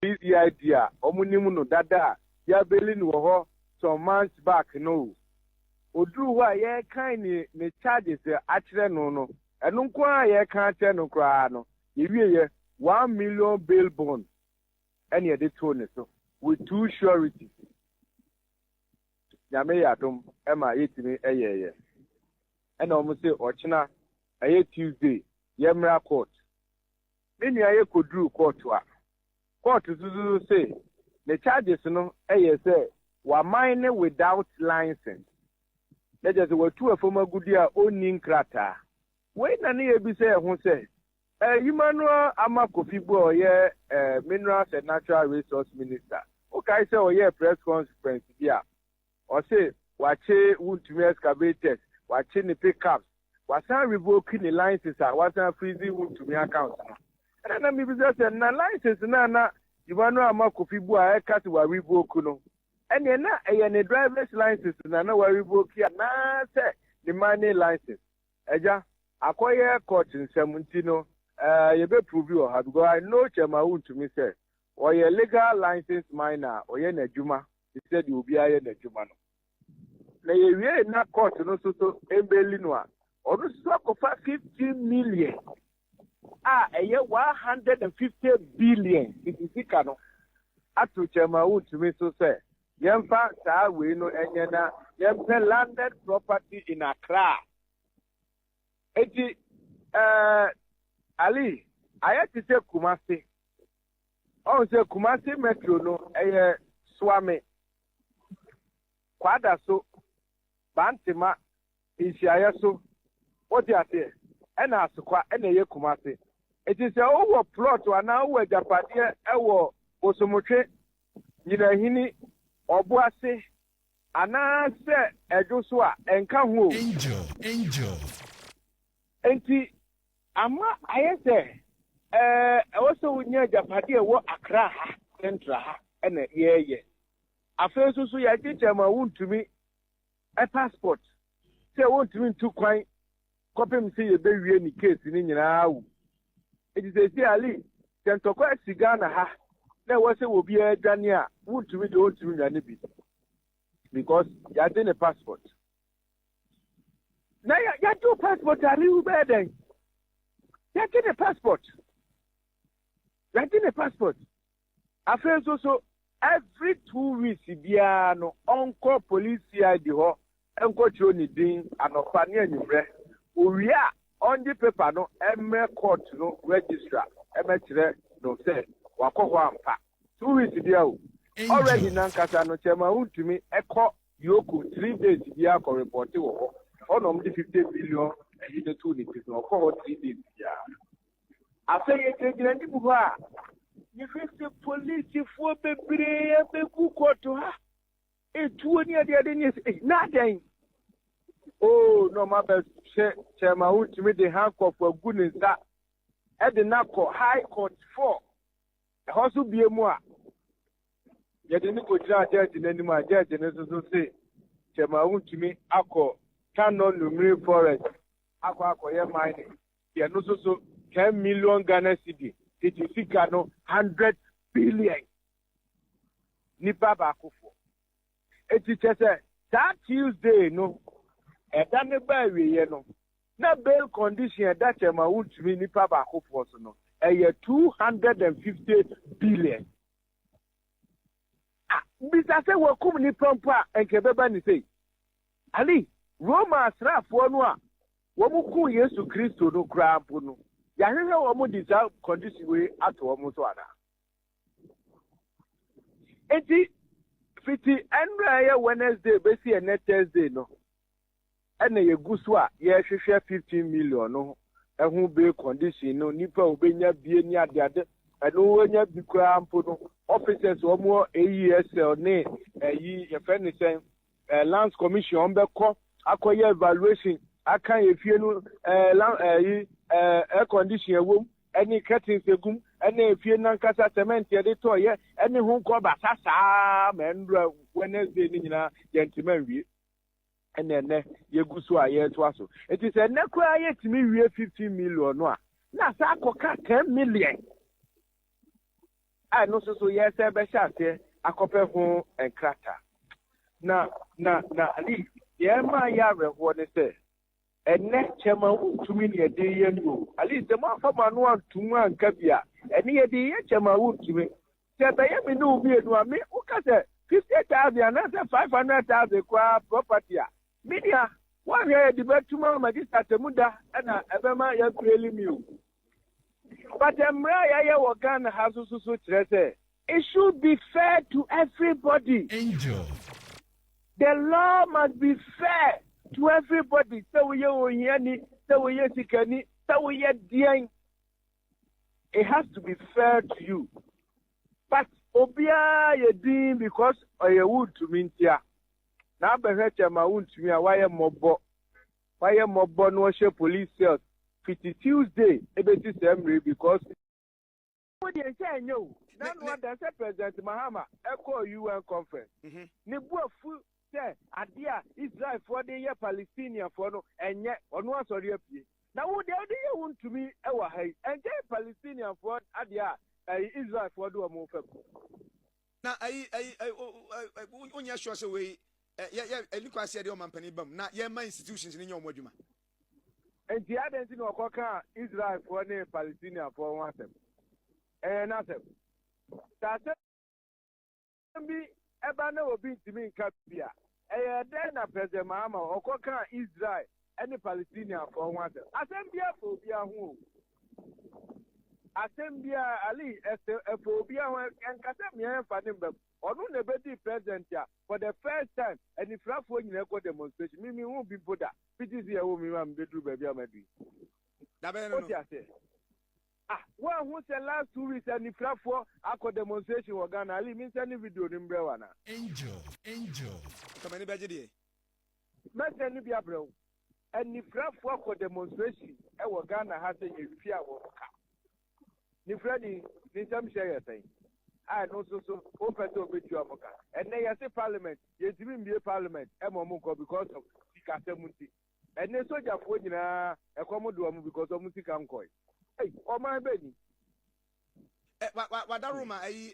CID a wɔn nim no dada a yɛabail no wɔ hɔ some months back no o. Oduru hɔ a yɛrekan ne charges akyerɛ no, ɛno nko ara a yɛreka akyerɛ no koraa no, yɛwieɛ 1 million bail bond ɛne yɛde too ne so with two sureties. Nyame yɛ adom ɛma yɛtumi ɛyɛɛyɛ. Ɛna wɔn sɛ ɔkyena ɛyɛ Tuesday yɛmmra court. Me nua, yɛ kɔduru court a, court soso se ne charges no ɛyɛ sɛ waman ne without license, na kyerɛ sɛ watu afam agudi a ɔnni nkrataa. Wei na ne yɛbisa yɛn ho sɛ Emmanuel Armah Kofi Buah a ɔyɛ Minerals and Natural Resource Minister, wokae sɛ ɔyɛ press conference bi a ɔse wakye Wontumi excavators, wakye ne pickups, wasan revoke ne license a wasan freeze Wontumi account no. Ɛna na mebisa sɛ na license no a na Emmanuel Armah Kofi Buah a ɛka sɛ wa revoke no, ɛneɛ na ɛyɛ ne driver's license na wa revoke anaasɛ ne mining license? Ɛgya akɔyɛ court nsɛm nti no yɛbɛ prove wɔ ha, because I know Chairman Wontumi sɛ ɔyɛ legal license miner a ɔyɛ n'adwuma te sɛ deɛ obiara yɛ n'adwuma no. Na yɛwie na court no nso so mbail no a, ɔno nso so akɔfa 15 million a ɛyɛ 150 billion titi sika no ato Chairman Wontumi so sɛ yɛmfa saa wei no ɛnyɛ na yɛmpɛ landed property in Accra. Eti Ali ayɛ te sɛ Kumase. Ɔn sɛ Kumase Metro no ɛyɛ Suame, Kwadaso, Bantama, Nhyiaeɛ so, wote aseɛ, ɛna Asokwa ɛna ɛyɛ Kumase. Eti sɛ wowɔ plot anaa wowɔ agyapadeɛ ɛwɔ Bosomotwe, Nyinahini, Ɔboase anaasɛ Ɛdwo so a, ɛnka ho o. Angel, Angel. Nti ama ayɛ sɛ ɛwɔ sɛ wonya agyapadeɛ ɛwɔ Accra ha, Central ha, ɛna yɛɛyɛ. Afei nso so yɛagye Chairman Wontumi ɛ passport sɛ wontumi ntu kwan kɔpem sɛ yɛbɛwie ne case no nyinaa wo. Eti sɛ esi Ali sɛ ntɔkwa asi Ghana ha na ɛwɔ sɛ obiara dwane a, Wontumi deɛ ɔntumi nwane bi because yɛagye ne passport. Na yɛagye wo passport, Ali, wo bɛyɛ dɛn? Yɛagye ne passport, yɛagye ne passport. Afei nso so every 2 weeks biara no ɔnkɔ police CID hɔ nkɔkyerɛ ne din anɔpa ne anwummerɛ. Owie a, ɔngye paper no mmerɛ court no registrar ɛmɛkyerɛ no sɛ wakɔ hɔ ampa 2 weeks bia o. Already nankasa no Chairman Wontumi ɛkɔ EOCO 3 days biara kɔ report wɔ hɔ. Ɔna ɔmo de 50 billion ɛyi ne to ne ti so, ɔkɔ hɔ 3 days biara. Afei yɛgyinagyina anim hɔ a, yɛhwɛ sɛ polisifoɔ bebree abɛgu court ha, etuo ne adeade ne ɛsɛ na adɛn oo, na ɔmo abɛhyɛ Chairman Wontumi de handcuff agu ne nsa ɛde n'akɔ High Court Four. Ɛhɔ so bie mu a, yɛde ne kɔgyina judge n'anim a, judge no nso so se Chairman Wontumi akɔ Tano Nimiri Forest akɔ akɔyɛ mining. Yɛn no nso so 10 million Ghana cedi, tete sika no 100 billion, nipa baakofoɔ. Eti kyɛ sɛ saa Tuesday no ɛda ne ba awieɛ no na bail condition ɛda Chairman Wontumi nipa baakofoɔ so no ɛyɛ 250 billion. Ah, bisa sɛ wɔkum nipa mpo a nka ɛbɛba ne sei. Ali, Roma asraafoɔ no a wɔn kum Yesu Kristo no koraa mpo no, yɛahwehwɛ wɔn de saa condition wei ato wɔn so ana? Eti fiti ɛnura ɛyɛ Wednesday besi ɛnɛ Thursday no, ɛna yɛgu so a yɛrehwehwɛ 15 million no ɛho bail condition no. Nipa a obenya bie ne adeade ɛno wonya bi koraa mpo no, officers wɔn wɔ AESL ne ɛyi yɛfrɛ ne sɛn Lands Commission, wɔn bɛkɔ akɔyɛ evaluation aka efie no lan ɛyi air condition ɛwom ɛne curtains egum ɛne efie nankasa cement yɛde tɔɔyɛ ɛne ho nkɔ basa saa. Ma ɛnura Wednesday ne nyinaa yɛntoma nwie, ɛna ɛnɛ yɛgu so a yɛretoa so. Nti sɛ ɛnɛ koraa yɛtumi wie 15 million no a, na asa akɔka 10 million. A ɛno nso so yɛsɛ bɛhyɛ aseɛ akɔpɛ ho nkrataa. Na Ali, deɛ ɛma yɛ awerɛhoɔ ne sɛ ɛnɛ Chairman Wontumi ne yɛde yɛ no o. Ali, sɛ moamfa mo ano antom anka bi a, ɛne yɛde yɛ Chairman Wontumi. Sɛ ɛbɛyɛ me ne wo mmienu a, me woka sɛ 50,000 anaasɛ 500,000 koraa property a, me nua, woahwɛ yɛde bɛtum ama gye sɛ atemu da ɛna ɛbɛma yɛapreli mi o. But mmerɛ a yɛayɛ wɔ Ghana ha so kyerɛ sɛ it should be fair to everybody. Angel. The law must be fair to everybody. Sɛ woyɛ ohiani, sɛ woyɛ sikani, sɛ woyɛ deɛn, it has to be fair to you. But obiara yɛ din because ɔyɛ Wontumi ntia. Na abɛhwɛ Chairman Wontumi a wayɛ mmɔbɔ, wayɛ mmɔbɔ na ɔhyɛ police cells fiti Tuesday ebesi sɛ mmere because wo deɛ nkyɛn nyɛ o nanu ada sɛ President Mahama ɛkɔɔ UN conference, ne bu afu sɛ adeɛ a Israelfoɔ de yɛ Palestinianfoɔ no ɛnyɛ. Ɔno asɔre apue na wo deɛ wode yɛ Wontumi ɛwɔ ha yi, ɛnkyɛn Palestinianfoɔ adeɛ a ɛyɛ Israelfoɔ de wɔn fam. Na ayi wonyɛ sure sɛ wei yɛ yɛ ɛni kwan sɛ yɛde ɔmampanin bam na yɛma institutions ne nyɛ ɔmo adwuma? Nti adɛn nti na ɔkɔka Israelfoɔ ne Palestinianfoɔ ho asɛm? Ɛyɛ n'asɛm sɛ asɛm bi ɛba na obi ntumi nka bi a, ɛyɛ dɛn na President Mahama ɔkɔka Israel ɛne Palestinianfoɔ ho asɛm? Asɛm bi afa obiara ho o. Asɛm biara, Ali, ɛsɛ ɛfa obiara ho. Ɛnkasa mmea ɛmfa ne mbam. Ɔno na ebedi president a for the first time anifirafoɔ nyinaa kɔ demonstration. Mimi hu bi mpo da fiti si ɛwɔ mi ma mi bɛduru baabi a ma du yi. Dabɛn no? O ti ase ah, wɔn ho sɛ last 2 weeks anifirafoɔ akɔ demonstration wɔ Ghana. Ali, mi nsɛn ne video ni mbrɛ wa na. Angel. Angel. Kamani bɛgye deɛ. Mɛsɛn ne bi abrɛ wo. Anifirafoɔ akɔ demonstration ɛwɔ Ghana ha sɛ yɛtwi a wɔn ka nifirani ne nsɛm hyɛ yɛ sɛn a, ɛno nso so wopɛ sɛ obetua mo ka. Ɛnɛ yɛse parliament yɛntumi mbie parliament ɛma ɔmo nkɔ because of sikasɛm nti. Ɛnɛ sogyafoɔ nyinaa ɛkɔm de ɔmo because ɔmo sika nkɔe. Ɛy, ɔman bɛ ni. Ɛ wa wa wadaroma ayi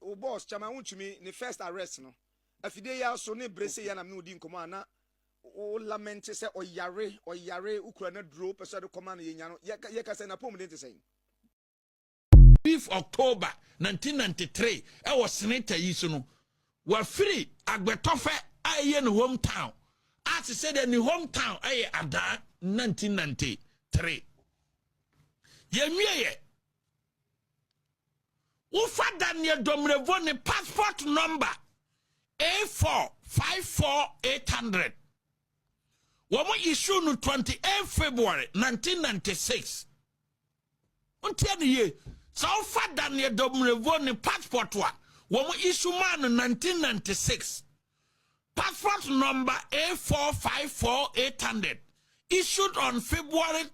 o boss Chairman Wontumi ne first arrest no, afidie yi aso ne bere se yɛ nam ne odi nkɔmɔ a na wo lament sɛ ɔyare, ɔyare, wokura na duro wopɛ sɛ ɔde kɔma no yɛnya no. Yɛka sɛ napɔmuden te sɛn? 5 October 1993 ɛwɔ seneta yi so no, wafiri Agbɛtɔfɛ a ɛyɛ ne hometown a te sɛ deɛ ne hometown ɛyɛ Adaa 1993. Yɛnwieɛ, wofa Daniel Domelevo ne passport number A454800, wɔn issue no 28 February 1996. Ntia ne yie sɛ wofa Daniel Domelevo ne passport a wɔn issue maa no 1996, passport number A454800 issued on February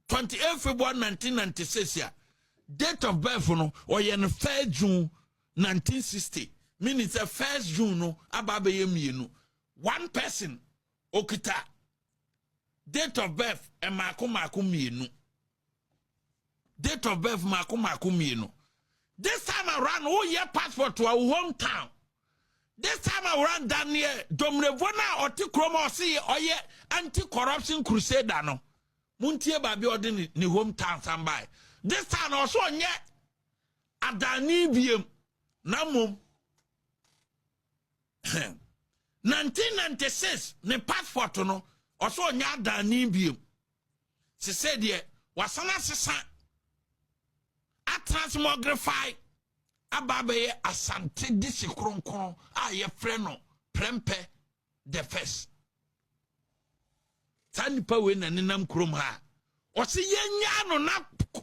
28 February 1996 a, date of birth no ɔyɛ no 1 June 1960, meaning sɛ 1 June no aba abɛyɛ mmienu. One person okita date of birth mmaako mmaako mmienu, date of birth mmaako mmaako mmienu. This time around woyɛ passport wɔ wo hometown. This time around, Daniel Domelevo no a ɔte kurom a ɔse ɔyɛ anti-corruption crusader no, montie baabi a ɔde ne hometown san bae. This time ɔso ɔnyɛ adani biem na mmom 1996 ne passport no ɔso ɔnyɛ adani biem. Sese deɛ wasan asesa atransmogrify aba abɛyɛ Asante disi kronkron a yɛfrɛ no Prɛmpɛ the First. Saa nipa wei na nenam kurom ha a ɔsi yɛnyaa no na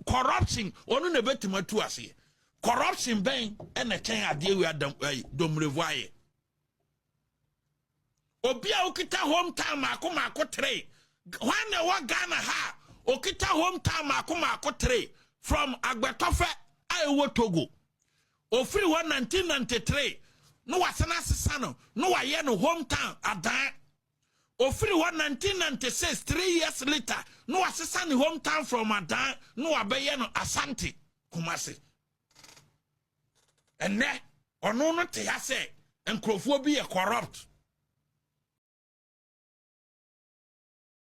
corruption ɔno na ebɛtumi atu aseɛ. Corruption bɛn ɛna kyɛn adeɛ wei adam ɛyi Domelevo ayɛ? Obi a okita hometown mako mako tere hwan na ɛwɔ Ghana ha a okita hometown mako mako tere? From Agbɛtɔfɛ a ɛwɔ Togo, ofiri hɔ 1993 na wasan asesa no na wayɛ no hometown Adan. Ofiri hɔ 1996, 3 years later, na wasesa ne hometown from Adan na wabɛyɛ no Asante Kumase. Ɛnɛ ɔno no te ha sɛ nkurɔfoɔ bi yɛ corrupt.